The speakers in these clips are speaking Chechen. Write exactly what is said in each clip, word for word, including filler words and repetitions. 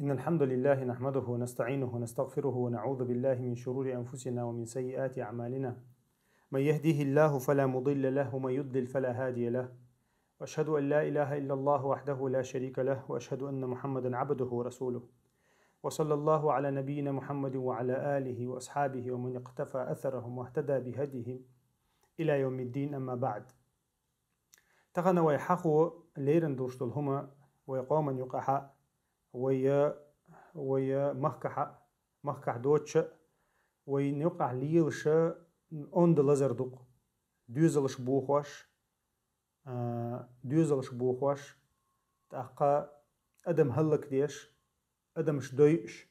إن الحمد لله نحمده ونستعينه ونستغفره ونعوذ بالله من شرور أنفسنا ومن سيئات أعمالنا. من يهده الله فلا مضل له ومن يضلل فلا هادي له. وأشهد أن لا إله إلا الله وحده لا شريك له وأشهد أن محمدا عبده ورسوله. وصلى الله على نبينا محمد وعلى آله وأصحابه ومن اقتفى أثرهم واهتدى بهديهم إلى يوم الدين، أما بعد. Тахана вай хьахо леран долуш долу хӀума вай къоман юкъахьа, вай, вай махкахьа, махкахь доцуша, вай юкъахь лелаша онда лазар дукъ. Доьзалш бохош, а, доьзалш бохош, тӀаккха адам хӀаллакдеш, адамаш дойуш,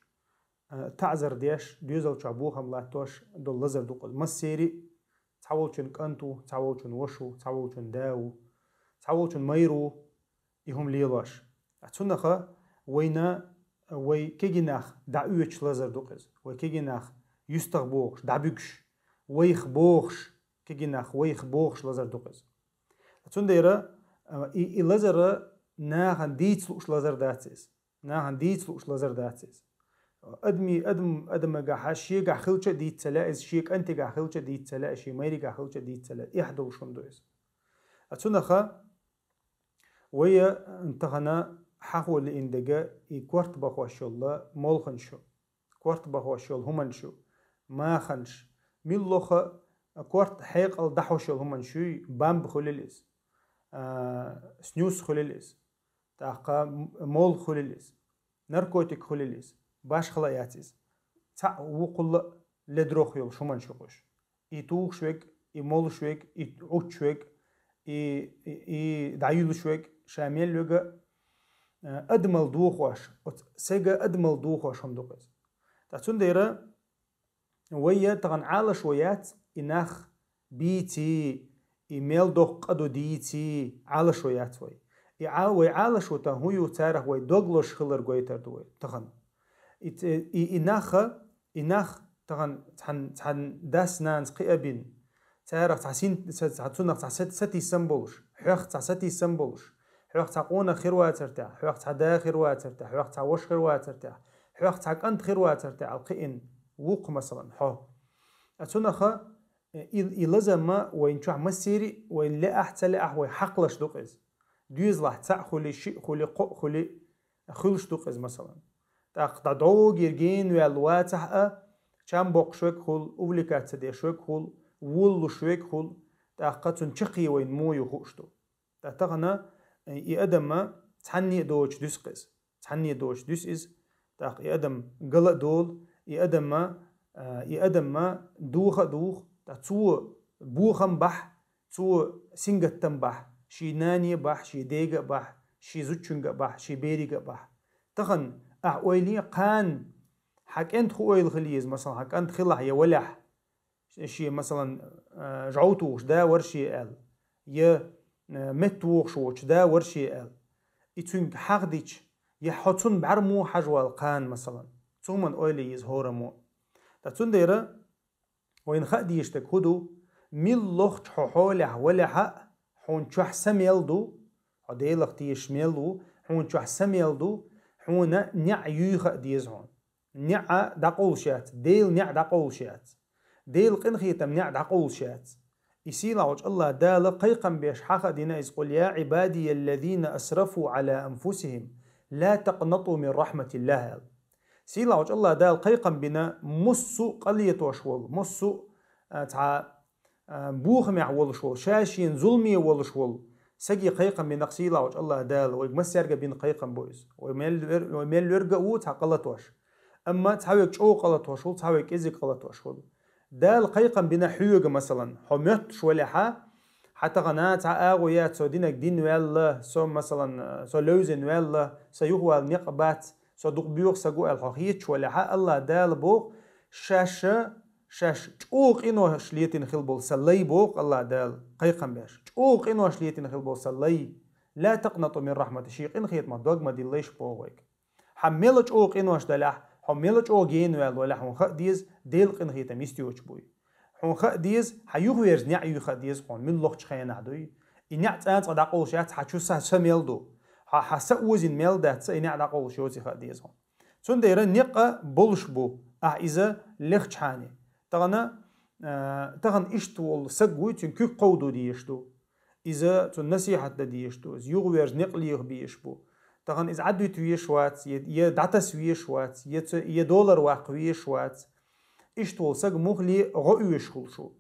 а, таӀзар деш, доьзал чохь бохам латтош долу лазар дукъ. Массери а цхьаволчун кӀант ву, цхьаволчун ваша ву, цхьаволчун да ву, цхьаволчун майра ву, и хӀума лелош. Цунах вайна, вай кегийнах дӀаоьцуш лазар дукъ иза. Вай кегийнах юьстах бохуш, дӀабуьгуш, вайх бохуш, кегийнах вайх бохуш лазар дукъ иза. Цундела, а, и, и лазар нахана дийца лууш лазар дац иза. Нахана дийца лууш лазар дац иза. Адами, адам, адамагахьа шегахь хилча а дийца ца лаьа иза, шен кӀантигахь хилча а дийца ца лаьа, шен майригахь хилча а дийца ца лаьа. Эхь долуш хӀума ду иза. А цунаха вай тахана хьахо лиъна дега и корта бахош йолу молханаш ю, корта бахош йолу хӀуманаш ю, маханаш, муьлхха а корта хьекъал дӀахьош йолу хӀуманаш юй, бамба хуьлийла иза, а, снюс хуьлийла иза, тӀаккха м-, молха хуьлийла иза, наркотик хуьлийла иза, башхала а яц иза. Цхьаъ вукхулла а ледрох йолуш хӀуманаш ю кхуш. И тухуш верг, и молуш верг, и Ӏуттуш верг, и, и, и дӀаюьллуш верг, ша мел верг а, а, адамал дохош, оцу сега адамал дохош хӀума ду-кх иза. Ткъа цундела вай тахана Ӏалашо яц, и нах бийций, и мел доккха къа ду дийций, Ӏалашо яц вай. И Ӏа-, вай Ӏалашо тахана хӀун ю, царах вай дог лозуш хилар гойтар ду вай тахана. И ц-, и, и наха, и нах тахана цхьан, цхьан дас-нанас кхиа бина, царах цхьа син-, ца-, цхьа цунах цхьа сат-, сатийсам болуш, хьох цхьа сатийсам болуш, хьох цхьа къонах хир вацар тӀехь, хьох цхьа да хир вацар тӀехь, хьох цхьа ваша хир вацар тӀехь, хьох цхьа кӀант хир вацар тӀехь, ал кхиъна вукху, масалан, хьо. А цунаха, э, и, и лазамма вайн чохь массери а, вайн лаахь а, ца лаахь а, вай хьакхалаш ду-кх иза. Доьзалахь цхьаъ хуьли, шиъ хуьли, кхоъ хуьли, хуьлуш ду-кх иза, масалан. ТӀаккха дӀа догӀугера гена ваьлла вацахь а, чам боккхуш верг хуьлу, увлекаться деш верг хуьлу, волалуш верг хуьлу, тӀаккха цунна чаккхе вайна муха ю хууш ду. Ткъа тахана, э, и адамма цхьанне а доцуш дуьсу-кх иза. Цхьанне а доцуш дуьсу иза. ТӀаккха и адам гала а долу, и адамма, а, и адамма духа а духу, ткъа цо бохам бахь, цо сингаттам бахь, шен нане а бахь, шен дега а бахь, шен зудчуьнга а бахь, шен берига а бахь. Тахана ахь ойла е, кхана хьан кӀентан хӀун ойла хила еза, масалан, хьан кӀант хилахь я валахь, шен, масалан, а, жӀов тухуш да вара шен аьлла, я, а, метта вохуш воцуш да вара шен аьлла. И цуьнга хьахдича, я хьо цунна бӀаьра муха хьажа вала кхана, масалан. Цу хӀуманна ойла е еза хӀораммо. Ткъа цундела вайна хаа дезаш дерг хӀун ду? Муьлххачу хьо хьолехь валахь а, хьуна чохь са мел ду, хьо Делах тешаш мел ву, хьуна чохь са мел ду, хьуна неӀ юй хаа деза хьуна. НеӀ дӀакъовлуш яц, Делан неӀ дӀакъовлуш яц. Делан къинхетам неӀ дӀакъовлуш яц. И сийлахьчу АллахӀ Дала кхайкхам беш хьаха а дина иза: «Къул я Ӏибадия аллазина асрафу Ӏала анфусихим, ла такънату мин рахматиллахӀ», – аьлла. Сийлахьчу АллахӀ Дала кхайкхам бина, массо а къа летош волу, массо а, а, цхьа а, бохамехь волуш волу, ша-шена зуламе волуш волу саге кхайкхам бина-кх сийлахьчу АллахӀ Дала, вайга массаьрга а бина кхайкхам бу иза. Вай мел вер-, вай мел верг а ву цхьа къа латош. Амма цхьа верг чӀогӀа къа латош волу, цхьа верг кӀезиг къа латош волу. Дала кхайкхам бина хьоьга, масалан, хьо моьттуш валахь а, хьан тахана цхьа агӀо яц, со динарг дина ваьлла, со, масалан, со левзина ваьлла, сан юхавала некъ бац, со дукха боьха саг ву аьлла хьо хеташ валахь а, АллахӀ Дала боху, шаьш, шаьш чӀогӀа къинош летийна хила болу сан лай, боху АллахӀ Дала кхайкхам беш, чӀогӀа къинош летийна хила болу сан лай, ла такънату мин рахмати, шен къинхетамах дог ма диллалаш, боху вайга. Хьан мела чӀогӀа къинош далахь, хьо мела чӀогӀа гена ваьлла валахь, хьуна хаа деза, Делан къинхетам йист йоцуш буй. Хьуна хаа деза, хьан юхаверза неӀ юй хаа деза хьуна, муьлххачу хенахь дуй. И неӀ цкъа а дӀакъовлуш яц, хьан чу са, са мел ду. Хьан, хьан са озийна мел дац, и неӀ дӀакъовлуш йоций хаа деза хьуна. Цундела некъа болуш бу, ахь иза лехчхьани. Тахана, а, тахана иштта волу саг вуй, цуьнан куьг кховду дезаш ду. Иза цунна насихьат дан дезаш ду, иза юха верза некъ леха безаш бу. Тахана иза Ӏадвита везаш вац, я, я дӀатаса везаш вац, я ца, я долар ваккха везаш вац. Иштта волу саг мухле гӀо оьшуш хуьлуш ву.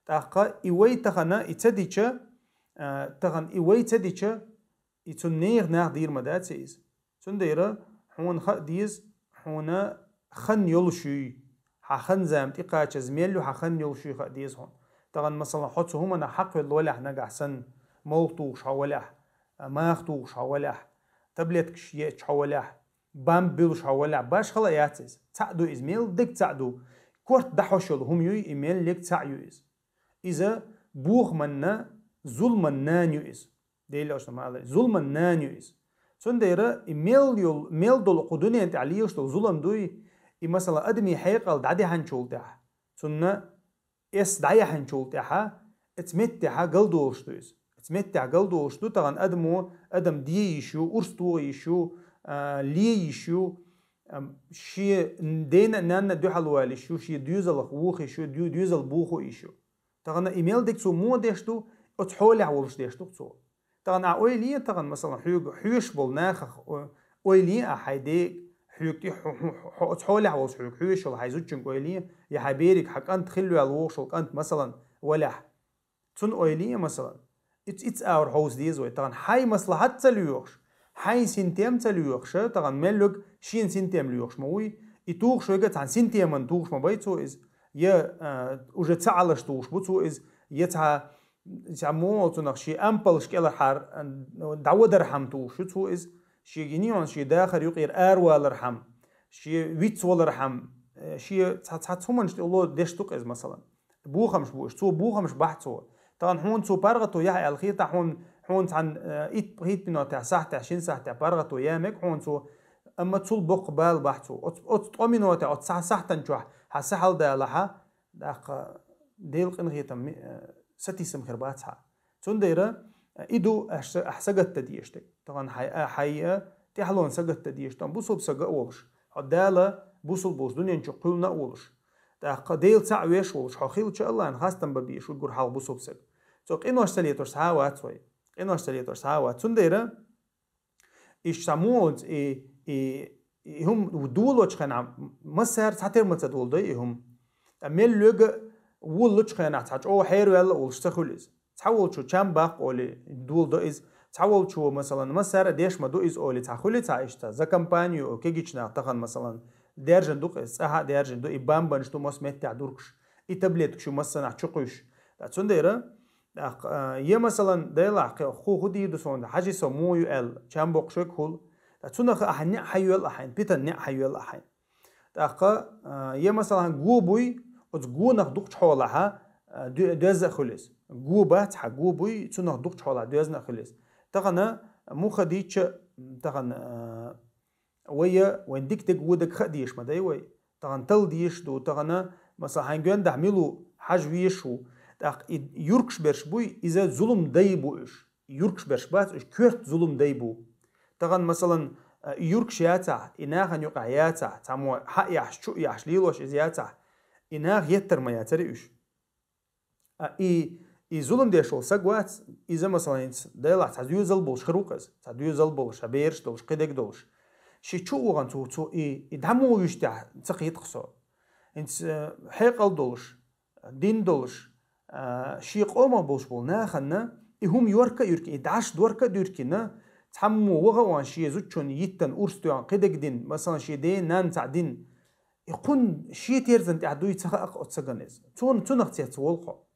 ТӀаккха и вай тахана, и ца дича, а, тахана и вай ца дича, и цунна нехан нах дийр ма дац иза. Цундела хьуна хаа деза, хьуна хан йолуш юй, хьан хан зама тӀекхачаза мел ю хьан хан йолуш юй хаа деза хьуна. Тахана, масала, хьо цу хӀуманах хьакхвелла валахь нагахь санна, молха тухуш хьо валахь, маха тухуш хьо валахь, таблеткаш еъча хьо валахь, бамба буьллуш хьо валахь, башхала яц иза. Цхьаъ ду иза, мел дерг цхьаъ ду. Корта дӀахьош йолу хӀума юй, и мел лерг цхьаъ ю иза. Иза бохаман, зуламан нана ю иза. Делан Элчано ма-аллара, зуламан нана ю иза. Цундела и мел йолу, мел долу кху дуьнен тӀехь лелаш долу зулам дуй, и, масала, адамийн хьекъал дӀадехьанчул тӀаьхьа, цунна эс дӀаяхьанчул тӀаьхьа, эца меттехьа галдолуш ду иза. Эца меттехьа галдолуш ду, тахана адамо, адам де йиш ю, урс тоха йиш ю, а, ле йиш ю, а, шен дена а, нанна а дуьхьал вала йиш ю, шен доьзалх вуха йиш ю, дю-, доьзал бохо йиш ю. Тахана и мел дерг цо муха деш ду, оцу хьолехь волуш деш ду цо. Тахана ахь ойла е, тахана, масала, хьоьга хьоьжуш болу нахах, о, ойла е ахь хьайн ден, хьоьга тӀе хьо, хьо, хьо, хьо оцу хьолехь волуш хьоьга хьоьжуш йолу хьайн зудчуьнга ойла е, я хьайн бериг, хьан кӀант хилла ваьлла вогӀуш волу кӀант, масалан, валахь. Цунна ойла е, масалан. Иц-, иц аур хьовса деза вай. Тахана хьайн маслахьат ца лоьхуш, хьайн синтем ца лоьхуш, тахана мел верг шена синтем лоьхуш ма вуй. И тухуш верг а цхьана синтеман тухуш ма бай цо иза. Я, а, уже цхьа Ӏалаш тухуш бу цо иза, я цхьа, цхьа муха цунах шен ампалаш кӀелхьара, а, дӀавадархьама тухуш ю цо иза. Шен гинийон, шен дахар юкъера аравалархьама, шен вицвалархьама, э, шен цхьа, цхьа цхьа хӀуманаш тӀе ло деш ду-кх иза, масалан. Бохамаш бу уьш, цо бохамаш бахь цо. Тахана хьуна цо паргӀато яхь аьлла хетахь, хьуна, хьуна цхьана, э, итт-, итт минотехь, сахьтехь, шина сахьтехь паргӀато ян мега хьуна цо, амма цул боккха бала бахь цо. Оцу, оцу ткъо минотехь, оцу цхьа сахьтан чохь хьан са хьаладалахьа, тӀаккха Делан къинхетам ми-, э, сатийсам хир бац хьан. Цундела, э, и ду ахь са-, ахь сагатдан дезаш дерг. Тахана хьай, а, хьай, а, тӀаьхьалонан сагатдан дезаш ду, амма бусулба сага а волуш. Хьо Дала бусулба волуш, дуьнен чу кхоьллина а волуш. ТӀаккха Дела цхьаъ веш волуш, хьо хилча Аллахьан хастам бан безаш ву гур хьалха бусулба саг. Цо къинош ца летош схьа а вац вай. Къинош ца летош схьа а вац. Цундела иштта цхьа муха и, и, и хӀума долочу хенахь, массара цхьатерра ма ца доладой и хӀума. Ткъа мел лоьга воллучу хенахь цхьа чӀогӀа хьераваьлла а волуш ца хуьлу иза. Цхьаволчо чам баккха олий, доладо иза. Цхьаволчо, масалан, массара а деш ма ду иза олий, цхьа хуьлий цхьа иштта, за компанию, кегийчу нах тахана, масалан, даьржина ду-кх иза, цӀахь а даьржина ду, и бамбанаш ду массо меттехь дуркуш, и таблеткаш ю массанхьа чукхуьйсуш. ТӀаккха цундела, тӀаккха, а, я, масалан, Делахь кхин хӀу, хӀу дийр ду суна, хьажий со муха ю аьлла, чам боккхуш верг хуьлу. ТӀаккха цунах ахьа неӀ хьайоьллу ахьайна, питана неӀ хьайоьллу ахьайна. ТӀаккха, а, я, масалан, го буй, оцу гонах дукхачу хьолахьа, а, доь-, доьзна а хуьлу иза. Го бац хьан, го буй, цунах дукхачу хьолахь доьзна а хуьлу иза. Тахана муха дийча, тахана, а, вай, вайн дика дерг, вон дерг хаа дезаш ма дай вай. Тахана талла дезаш ду, тахана, масала, хьайн гондахь мила ву, хьажа везаш ву. ТӀаккха и юркаш берш буй, иза зулам дай бу уьш. Юркаш берш бац уьш, коьрта зулам дай бу. Тахана, масалан, а, и юркаш яцахь, и нахана юкъахь яцахь, цхьаммо хьа а яхьаш, чу а яхьаш лелош иза яцахь, и наха еттар ма яцара уьш. А, и, и зулам деш волу саг вац, иза, масалан, хӀинца Делахь цхьа доьзал болуш хир ву-кх иза, цхьа доьзал болуш, цхьа бераш долуш, кхидерг долуш. Ши чу а вахана цо, цо и, и дӀа муха вуьжу техьа ца кхета-кх со. ХӀинца, э, хьекъал долуш, дин долуш, а, шен къомах болуш болу нахана и хӀума йорка а юьркина, и дӀаш дорка а дуьркина, цхьаммо ваха а ван шен зудчунна йиттан урс тоьхна кхидерг дина, масалан, шен ден-нанна цхьаъ дина, и кхунна шен терзан тӀехь дуй ца хаьа-кх оцу сагана иза. Цунна, цунах цец волу хьо.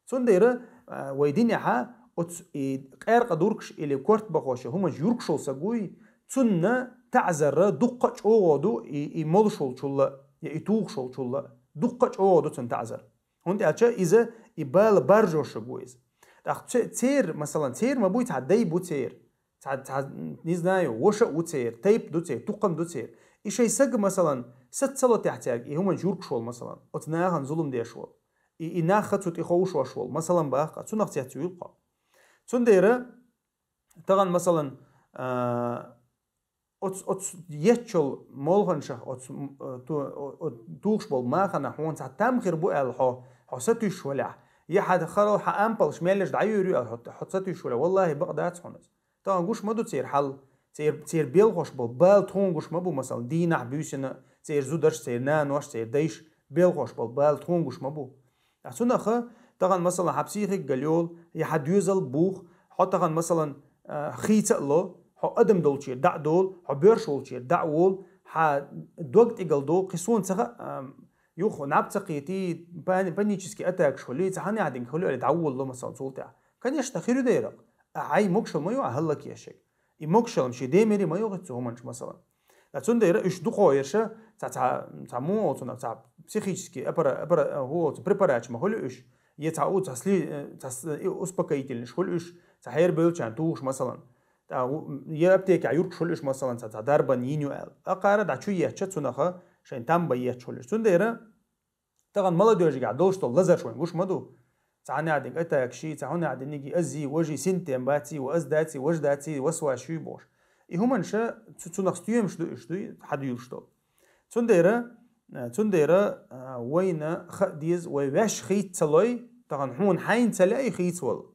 Цундела, а, вай динехьа оцу и къаьркъа дуркуш или корта бахош хӀуманаш юркуш волу саг вуй, цунна таӀзар дуккха а чӀогӀа ду и, и молуш волчулла, я и тухуш волчулла, дуккха а чӀогӀа ду цунна таӀзар. ХӀунда аьлча иза и бала баржошаг ву иза. ТӀаккха це-, церан, масалан, церан ма буй, цхьа дай бу церан. Цхьа, цхьа, не знаю, ваша а ву церан, тайпа ду церан, тукхам ду церан. И шайн сага, масалан, саца ца ло техьа цаьрга, и хӀуманаш юркуш волу, масалан, оцу нахана зулам деш волу. И, и нах а цу тӀе ховшош волу, масалан, баккха, цунах цец вуьйлу-кх хьо. Цундела, тахана, масалан, а, оцу, оцу еччул молханшах, оцу, м, э, ту-, о-, о-, тухуш болу махана хьуна цхьа там хир бу аьлла хьо, хьо сатуьйсуш валехь, я хьан харал хьан ампалш меллаш дӀайоьр ю аьлла хьо, хьо сатуьйсуш валехь, валлахӀи, бакъ дац хьуна иза. Тахана гуш ма ду церан хьал, церан, церан белхош болу бала тхуна гуш ма бу, масала, дийнахь, буьйсина, церан зударш, церан нанош, церан дайш белхош болу бала тхуна гуш ма бу. Ткъа цунах тахана, масала, хьан психика галйолу, я хьан доьзал бух, хьо тахана, масала, а, хийца а ло, хьо адам долчера дӀа а долу, хьо боьрша волчера дӀа а волу, хьан дог тӀигала догӀу, кхин суна ца хаьа, а, юха наб ца кхетий, пани-, панический атакаш хуьлий, цхьа хьанехь динга хуьлу аьлла дӀаволало, масала, цул тӀаьхьа. Конечно, хир ю дерриг. А хьайн могушалла ма ю а хӀаллакъеш шега. И могушалла шен демери ма йогӀу цу хӀуманаш, масала. Ткъа цундела уьш дукхо ерша, цхьа, цхьа, цхьа муха олу цунах, цхьа психический аппара-, аппара-, хӀу олу цу препараташ ма хуьлу уьш, я цхьа у, цхьа сли-, э, цхьа с-, и успокоительныш хуьлу уьш, цхьа хьерабевллачарна тухуш, масала. Ткъа у, я аптекехь юркуш хуьлу уьш, масала, цхьа, цхьа дарбан йина ю аьлла. Акхара дӀа чу етташ, цунах шайн там бан етташ хуьлу уьш. Цундела тахана молодёжигахь долуш долу лазарш вайн гуш ма ду. Цхьа хьанехь динга атакаш, цхьа хьанехь диниг, ази, важи, синтем баций, ва аз даций, важ даций, васвас шуй бохуш. И хӀуманаш цу-, цунах стоьмаш ду уьш, дуй, хьадуьйлуш долу. Цундела, а, цундела, а, вайна хаа деза, вай ваьш хийца ца лой, тахана хьуна хьайна ца лаьа хийцавала.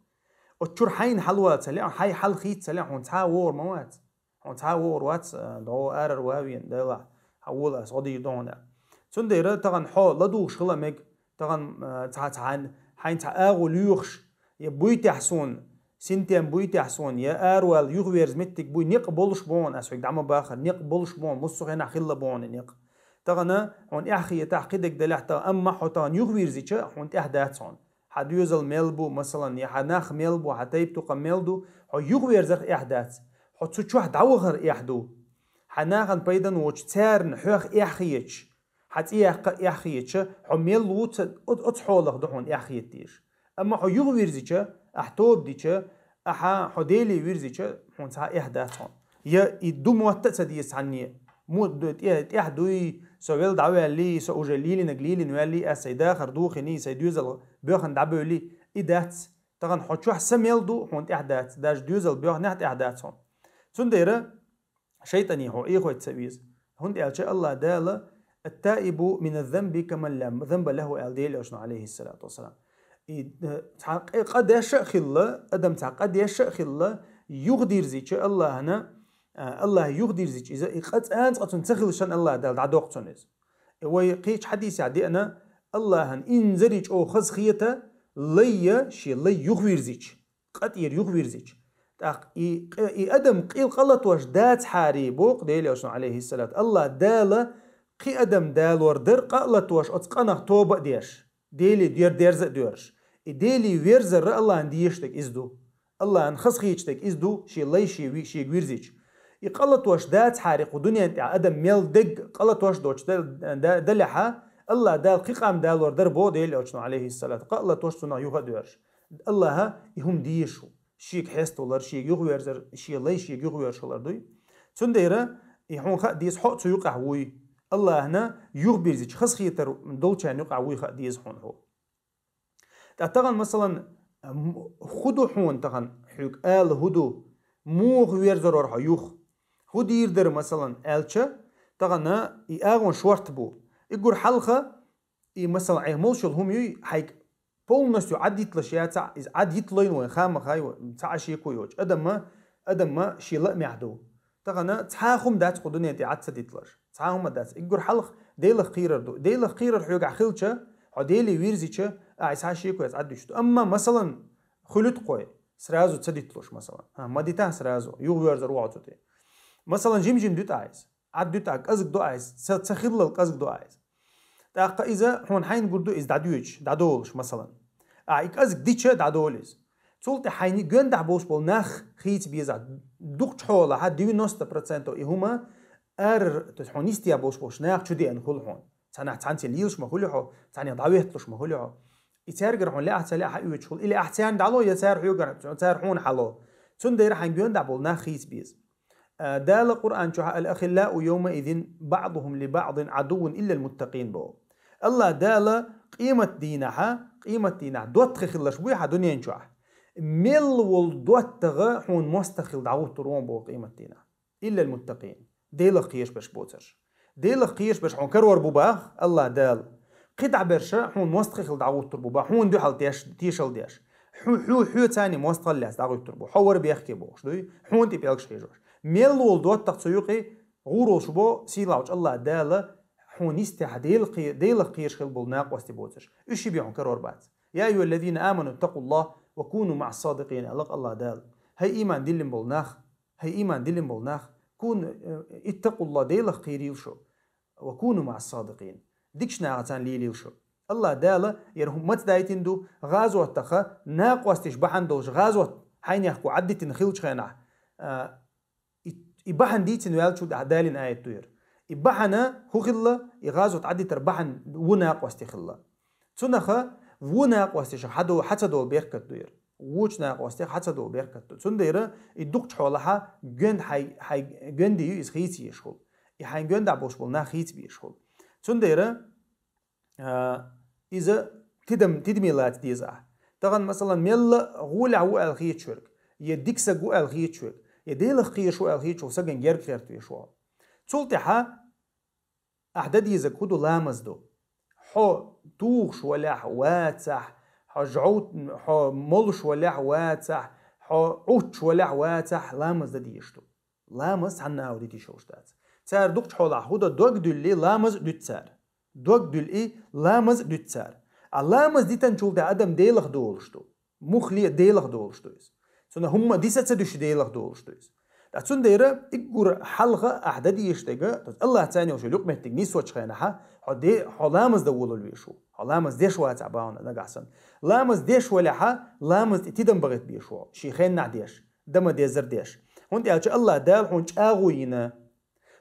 Оцу чуьра хьайна хьалавала ца лаьа, хьайн хьал хийца ца лаьа, хьуна цхьа а вогӀур ма вац. Хьуна цхьа а вогӀур вац, а, догӀу арара ван вена, Делахь, хьан вола ас гӀо дийр ду хьуна. Цундела тахана хьо ладугӀуш хила мега, тахана, а, цхьа, цхьа хьайн, хьайн цхьа агӀо лоьхуш, я буйтехь суна, синтем буйтехь суна, я аравала юхаверза меттиг буй, некъ болуш бу хьуна, ас хьоьга дӀа ма бахара, некъ болуш бу хьуна, массо а хенахь хилла бу хьуна и некъ. Тахана хьуна эхь хетахь, кхидерг делахь тахана, амма хьо тахана юхавирзича, хьуна тӀехь дац хьуна. Хьан доьзал мел бу, масалан, я хьан нах мел бу, хьан тайп-тукхам мел ду, хьо юхаверзарх эхь дац. Хьо цу чохь дӀавахар эхь ду. Хьан нахана пайдан воцуш, царна хьох эхь хеташ, хьан цӀе яккха эхь хеташ, хьо мел ву ца, о-, оцу хьолах ду хьуна эхь хета дезаш. Амма хьо юхавирзича, ахь тоба дича, ахьа хьо Деле вирзича, хьуна цхьа эхь дац хьуна. Я и ду мотта а ца деза цхьанне. Мо-, ду-, тӀе-, тӀехь дуй, со вел дӀаваьллий, со уже лийлинарг лийлина ваьллий, ас сайн дахар духиний, сайн доьзал боьхна дӀабевллий, и дац. Тахана хьо чохь са мел ду, хьуна тӀехь дац, даже доьзал боьхнехь тӀехь дац хьуна. Цундела шайтӀане хьо Ӏехойтта ца веза. ХӀунда аьлча Аллах Дала: «Ат-таибу мина занби каман ла занба лаху», аьлла Делан Элчано, алейхиссалату вассалам. И, э, цхьа къе-, къа деш а хилла, адам цхьа къа деш а хилла, юхадирзича Аллахьна, а, Аллахь юхадирзича иза, и къа цкъа а цунна ца хилча Аллах Дала дӀадоккху цунна иза. И вай кхечу хьадисехь деана, Аллахьна инзаре чӀогӀа хазахета лай, шен лай юхавирзича, къа тӀера юхавирзича. ТӀаккха и, и адам къил къа латош дацахьара, боху Делан Элчано, алейхиссалату, Аллах Дала кхин адам далор дара къа а латош, оцу къинах тоба а деш, Деле дер-, дерза а доьрзуш. И Деле верзар Аллахьна дезаш дерг иза ду. Аллахьна хазахеташ дерг иза ду, шен лай шен ви-, шега вирзича. И къа латош дацахьара кху дуьнен тӀехь адам мел дерг къа латош доцуш да-, да-, далехьа, Аллах Дала кхин къам далор дара, боху Делан Элчано, алейхиссалату, къа а латош, цунах юха а доьрзуш. Аллахьа и хӀума дезаш ву. Шега хьеставалар, шега юхаверзар, шен лай шега юхаверзаш хилар дуй. Цундела и хьуна хаа деза, хьо а цу юкъахь вуй. Аллахьна юхабирзича хазахетар долчарна юкъахь вуй хаа деза хьуна хьо. Ткъа тахана, масалан, м-, хӀун ду хьуна тахана, хьоьга ала хӀун ду, муха верзарора хьо юха? ХӀун дийр дара, масалан, аьлча, тахана и агӀон шорта бу. И гур хьалха, и, масалан, Ӏех молуш йолу хӀума юй, хьайга полностью Ӏад йитлаш яцахь, иза Ӏад йитлойн вайн хаамах хай, ца Ӏа шеко йоцуш. Адамма, адамма шен лаамехь ду. Тахана цхьа а хӀума дац кху дуьнен тӀе Ӏад ца дитлаш. Цхьа а хӀума дац. И гур хьалха Делах кхерар ду. Делах кхерар хьоьгахь хилча, хьо Деле вирзича, ахьа цхьа а шеко яц Ӏад дуьтуш ду. Амма, масалан, хуьлуьйту кхой, сразу ца дитлуш, масалан. ХӀа, ма дитахь сразу, юхаверзар ву хьо цу тӀе. Масалан, жим-жим дуьту ахьа иза. Ӏад дуьту ахьа, кӀазиг ду ахьа иза, ца, ца хиллал кӀазиг ду ахьа иза. ТӀаккха иза хьуна хьайна гур ду, иза дӀадоьдуш, дӀадолуш, масалан. Ахьа и кӀазиг дича дӀадолу иза. Цул тӀе хьайна гондахь болуш болу нах хийца безахь, дукхачу хьолахьа девяносто процентов и хӀума ара, то есть хьуна йистехь болуш болчу наха чу деана хуьлу хьуна. Цхьанхьа цхьаьнца лелаш ма хуьлу хьо, цхьаьннех дӀаветталуш ма хуьлу хьо. И цаьргара хьуна лаахь а ца лаахь а оьцуш хуьлу. Или ахьа царна дӀало, я цара хьоьгара, цара хьуна хьало. Цундела хьайна гондахь болу нах хийца беза. А, Дала Къуръан чохь: «Ал-ахиллау йовмаизин баъдухум ли баъдин адуввун иллал муттакъин», боху. Аллах Дала къемат дийнахьа, къемат дийнахь доттагӀий хилалаш буй хьан дуьнен чохь. Мел волу доттагӀа хьуна мостагӀа хила дӀагӀуттур ву боху къемат дийнахь. Иллал муттакъин. Делах кхераш берш боцарш. Делах кхераш берш хьуна карор бу бах, Аллах Дала. КхидӀа берша хьуна мостагӀий хила дӀагӀуттур бу бах, хьуна дуьхьал теш, тешал деш. Хьу, хьу, хьу цани мостагӀал лаьца дӀагӀуттур бу. Хьо вара бехке бохуш дуй, хьуна тӀе пӀелгаш хьежош. Мел волу доттагӀа цу юкъе гӀур волуш бо, сийлахьчу Аллах Дала хьуна йистехь Делах кхе-, Делах кхераш хила болу накъостий боцарш. Уьш ши бе хьуна карор бац. Я айюхаллазина аману иттакъуллах ва куну маъас садикъин, аллах Аллах Дала. ХӀай иман диллина болу нах, хӀай иман диллина болу нах, кун, э, иттакъуллах, Делах кхийрийла шу, ва куну маъас садикъин. Дикачу нахаца лелийла шу. Аллах Дала яра хӀума маца дайтина ду, гӀазоттаха, накъостиш бахьана долуш гӀазот хьайнехко Ӏаддитина хилчу хенахь, а, и, и бахьана дийцина ваьллачул тӀаьхьа далийна аят ду яра. И бахьана хӀун хилла, и гӀазот Ӏаддитар бахьана ву накъости хилла. Цунаха ву накъостишах хьадо-, хьа ца долу беркат ду яра. Вочу накъостех хьа ца долу беркат ду. Цундела и дукхачу хьолахьа гоьн хьай, хьай гоьн дийю иза хийца езаш хула. И хьайн гоьн дӀа болуш болу нах хийца безаш хула. Цундела, а, иза тидам, тидаме лаца деза ахь. Тахана, масалан, мелла гӀулехь ву аьлла хеташ верг, я дика саг ву аьлла хеташ верг, я Делах кхераш ву аьлла хеташ волу сагана герга гӀерта веш ву. Цул тӀаьхьа ахь дан дезарг хӀун ду, ламаз ду. Хьо тухуш валехь вацахь, хьо жӀов-, хьо молуш валехь вацахь, хьо Ӏуттуш валехь вацахь, ламаз дан дезаш ду. Ламаз цхьанна а дитина йиш йолуш дац. Цара дукхачу хьолахь хӀун дан, дог дуьллий, ламаз а дуьту цара. Дог дуьллий, ламаз а дуьту цара. А ламаз дитанчул тӀаьхьа адам Делах долуш ду. Муххале а Делах долуш ду иза. Цунах хӀумма диса ца дуьсуш Делах долуш ду иза. Ткъа цундела уггар хьалха ахь дан дезаш дерг, Аллах царна йолуш йолу юкъаметтиг нисочу хенахьа, хьо де-, хьо ламаз дан волавала веш ву. Хьо ламаз деш вацахь бахьана нагахь санна. Ламаз деш валехьа, ламаз тӀе тидам бахийта безаш ву. Шен хеннахь деш, дан ма-деззара деш. ХӀунда аьлча Аллах Дала хьуна чӀагӀо йина.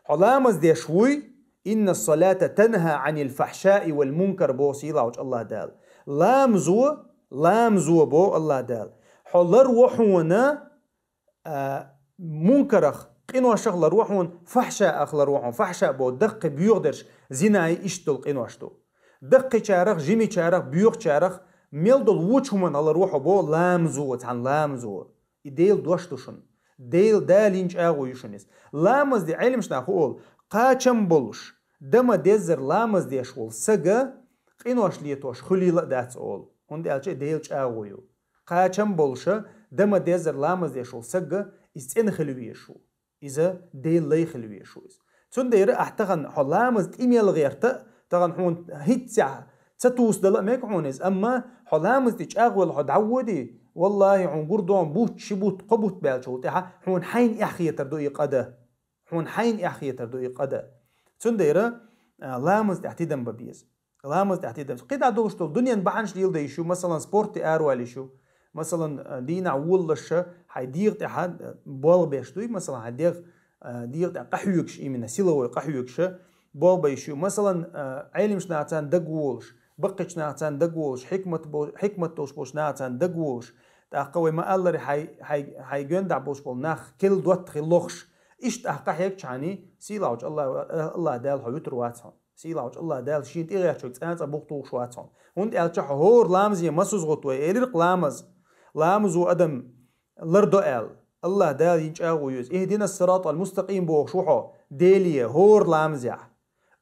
Хьо ламаз деш вуй, инна салата танха анил фахшаи вал мункар, боху сийлахьчу Аллах Дала. Ламазо, ламазо, боху Аллах Дала, хьо ларво хьуна, а, мункарах, къиношах ларво хьуна, фахшаах ларво хьуна. Фахша боху даккхий боьха дерш, зинай, иштта долу къинош ду. Даккхийчарах, жимичарах, боьхачарах, мел долу вочу хӀуманах ларво хьо, боху ламазо, цхьана ламазо. И Делан дош ду шуна. Дела, Дала йина чӀагӀо ю шуна иза. Ламаз де, Ӏеламнаха хӀун олу, кхачам болуш, дан ма-деззара ламаз деш волу сага къинош летош хуьлийла а дац олу. ХӀунда аьлча и Делан чӀагӀо ю. Кхачам болуша, дан ма-деззара ламаз деш волу сага иза цӀена хила везаш ву. Иза Делан лай хила везаш ву иза. Цундела ахь тахана хьо ламаз тӀе мел гӀерта, тахана хьуна хӀинццехь ца тусадала а мега хьуна иза, амма хьо ламаз тӀе чӀагӀвелла хьо дӀавоьдий, валлахӀи, хьуна гур ду-кх бутт, ши бутт, кхо бутт баьллачул тӀаьхьа хьуна хьайна эхь хетар ду и къа дан. Хьуна хьайна эхь хетар ду и къа дан. Цундела, а, ламаз тӀехь тидам бан беза. Ламаз тӀехь тидам. КхидӀа долуш долу дуьненан бахьанаш леладан йиш ю, масалан, спорте аравала йиш ю. Масалан, а, дийнахь волалуш хьайн дегӀа тӀехь, а, болх беш дуй, масалан, хьайн дегӀ, а, дегӀа тӀехь къахьоьгуш, именно силовой къахьоьгуш болх бан йиш ю. Масалан, а, Ӏеламнахаца дагаволуш, баккхийчу нахаца дагаволуш, хьикмат бо-, хьикмат долуш болчу нахаца дагаволуш, тӀаккха вай ма-аллара хьайн, хьайн, хьайн гоьндахь болуш болу нах керла доттагӀий лохуш, иштта ахь къахьегчхьана, сийлахьчу Аллах, Аллах Дала хьо вуьтур вац хьуна. Сийлахьчу Аллах Дала шена тӀегӀертачуьнга цкъа а бух тухуш вац хьуна. ХӀунда аьлча хьо хӀора ламазе масуза гӀо ту вай элира-кх ламаз. Ламазо адам лардо аьлла. Аллах Дала йина чӀагӀо ю иза. Ихдинас сиратал мустакъим бохуш ву хьо, Деле, хӀора ламазехь.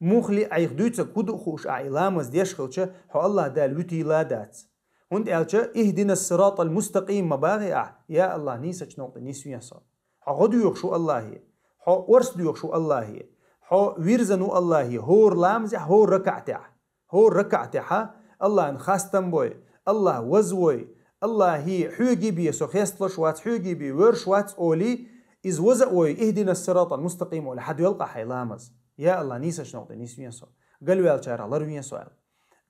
Муххале а Ӏайха дуьйцург хӀун ду хууш ахь и ламаз деш хилча, хьо Аллах Дала вуьтийла а дац. ХӀунда аьлча, ихдинас сиратал мустакъим ма бохий ахь, я Аллах, нийсачу новкъа тӀе нисве со. Хьо гӀо доьхуш ву Аллахе, хьо орца доьхуш ву Аллахе, хьо вирзина ву Аллахе, хӀора ламазехь, хӀора ракаӀатехь. ХӀора ракаӀатехьа Аллахьан хастам бой, Аллах вазвой, Аллахье, хьоьга бен со хесталуш вац, хьоьга бен воьрзуш вац олий, иза ваза а вой, ихдинас сиратал мустакъим олий, хьадоьлкъа хьайн ламаз. Я Аллах, нийсачу новкъа тӀе нисве со, галваьллачарах ларве со аьлла.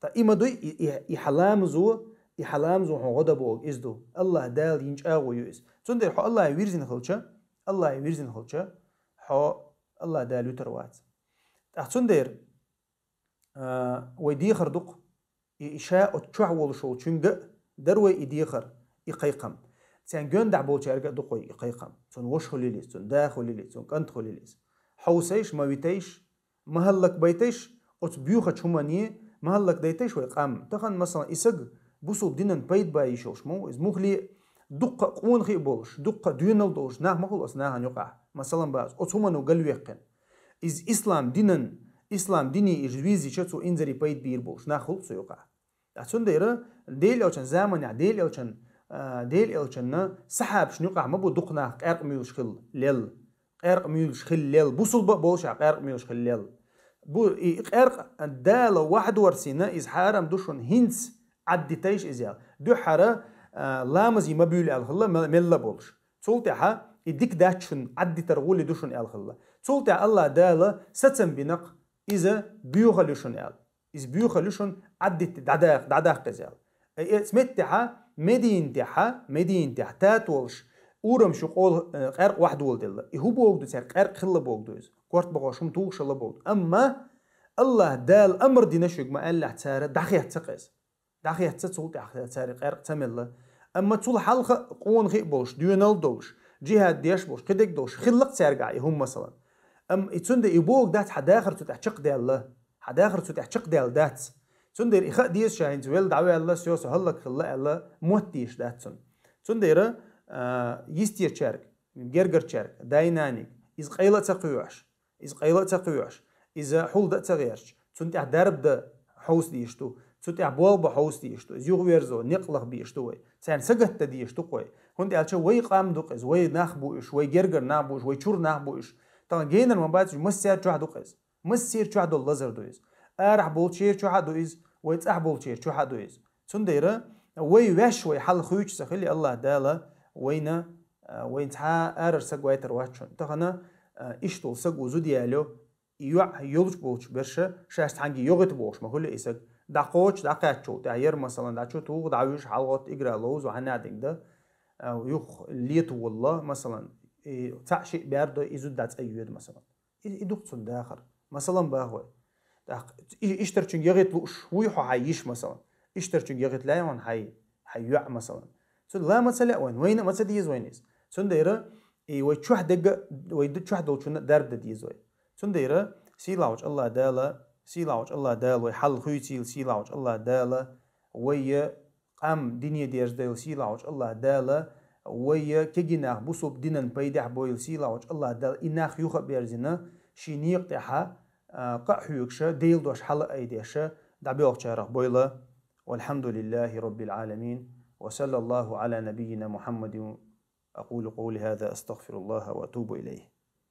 Ткъа и ма дуй, и, и, и хьан ламазо, и хьан ламазо хьуна гӀо дан бохург иза ду. Аллах Дала йина чӀагӀо ю иза. Цундела хьо Аллахье вирзина хилча, Аллахье вирзина хилча, хьо Аллах Дала вуьтур вац. ТӀаккха цундела, а, вай дехар ду-кх, и, и ша оцу чохь волуш волчуьнга а дара вай и дехар, и кхайкхам. Царна гоьндахь болчаьрга а ду-кх вай и кхайкхам. Цуьнан ваша хуьлийла иза, цуьнан да хуьлийла иза, цуьнан кӀант хуьлийла иза. Хьовсийша, ма витийша, ма хӀаллакбайтийша, оцу боьхачу хӀумане ма хӀаллакдайтийша вай къам. Тахана, масалан, и саг бусулба динан пайда бан йиш йолуш ма ву иза. Муххале а дуккха а къонахий а болуш, дуккха а доьналла долуш нах ма хуьлу оцу нахана юкъахь. Масалан, бах ас, оцу хӀумано галваьккхина. Из ислам динан, ислам дине из визича цо инзаре пайда бийр болуш нах хӀуллакх цу юкъа. Ткъа цундела Делан элчан заманахь, Делан элчан, а, Делан элчанна сахьабашна юкъахь ма бу дукха нах къаьркъа муьйлуш хилла лел. Къаьркъа муьйлуш хилла лел. Бусулба а болуш а къаьркъа муьйлуш хилла лел. Бу и къаьркъа Дала вахьдорцийна, иза хьарам ду шуна хӀинца Ӏаддитайша иза аьлла. Дуьххьара, а, ламазе ма буьйлу аьлла хилла, мел-, мелла а болуш. Цул тӀаьхьа и дика дац шуна, Ӏаддитар гӀоли ду шуна аьлла хилла. Цул тӀаьхьа Аллах Дала сацам бинакх, иза боьхалла ю шуна аьлла. Иза боьхалла ю шуна, Ӏаддитта дӀадаккха, дӀадаккха иза аьлла. Э, э, цу меттехьа, Мединатехьа, Мединатехь тата волуш, урам шу къола, э, къаьркъа вахьдоладелла. И хӀун боху ду цаьрга, къаьркъа хилла боху ду иза. Корта бахош хӀума тухуш хилла боху ду. Амма Аллах Дала амар дина шуьга ма аьллехь цара, дӀахецна ца къеза. ДӀахецна цул тӀаьхьа цаьрга къаьркъа ца мелла. Амма цул хьалха къонахий а болуш, доьналла а долуш, джихад деш а болуш, кхидерг а долуш, хилла-кх цаьргахь и хӀума, масалан. Амма и цундела и боху дац хьан дахар цу тӀехь чекхдаьлла. Хьан дахар цу тӀехь чекхдаьлла дац. Цундела и хаа деза ша хӀинца велла дӀаваьлла, со, со хӀаллакьхилла аьлла, мотт дийш дац цунна. Цундела, а, йистерчаьрга, гергарчаьрга, дай-нанига, иза къайла а ца кхоьхьуш, иза къайла а ца кхоьхьуш, иза хьулда а ца гӀерташ, цунна тӀехь дарба дан хьовса дийш ду, цу тӀехь болх бан хьовса дийш ду, иза юхаверзо, некъ лаха бийш ду вай. Царна сагатдан дийш ду-кх вай. ХӀунда аьлча вай къам ду-кх иза, вай нах бу уьш, вай гергара нах бу уьш, вай чуьра нах бу уьш. Тахана генара ма бац уьш, массеран чохь ду-кх иза. Массеран чохь долу лазар ду иза. Арахь болчеран чохь а ду иза, вай цӀахь болчеран чохь а ду иза. Цундела вай ваьш, вай хьал хуьйцуш ца хили, Аллах Дала вайна, а, вайна цхьа а арара саг вайтар вац шуна. Тахана, а, иштта волу саг ву зуда ялайо, и йоӀ йолуш болчу берша, шаьш цхьаьнгге йогӀийта бохуш ма хуьлу и саг. ДӀакхочуш, дӀакхаьччул тӀаьхьа яра, масалан, дӀа чу туху, дӀавуьжу, хьалагӀотту, игра ловзу, хьанадинг дан, а, юха летаволла, масалан, и цхьаъ-шиъ бер до, и зуда дӀа цӀа йоьду, масалан. И, и ду-кх цунна дахар. Масалан, боху вай. ТӀаккха и-, иштарчуьнга яхӀийта лууш вуй хьо хьайн йиша, масалан. Иштарчуьнга яхӀийта лаьа хьуна хьайн, хьайн йоӀ, масалан. Цунна ла ма ца лаьа вайна, вайна а ма ца деза вайна иза. Цундела и вай чохь дерг а, вай д-, чохь долчунна а дарба дан деза вай. Цундела сийлахьчу Аллах Дала, сийлахьчу Аллах Дала вай хьал хуьйцийла, сийлахьчу Аллах Дала вай къам дине дерзадойла, сийлахьчу Аллах Дала вай кегий нах бусулба динан пайдехь бойла, сийлахьчу Аллах Дала и нах юха а берзина, шен некъа тӀехьа, а, къа а хьоьгуша, Делан дош хьала а айдеша, дӀабоьлхучарах бойла. والحمد لله رب العالمين، وصلى الله على نبينا محمد. أقول قولي هذا، أستغفر الله وأتوب إليه.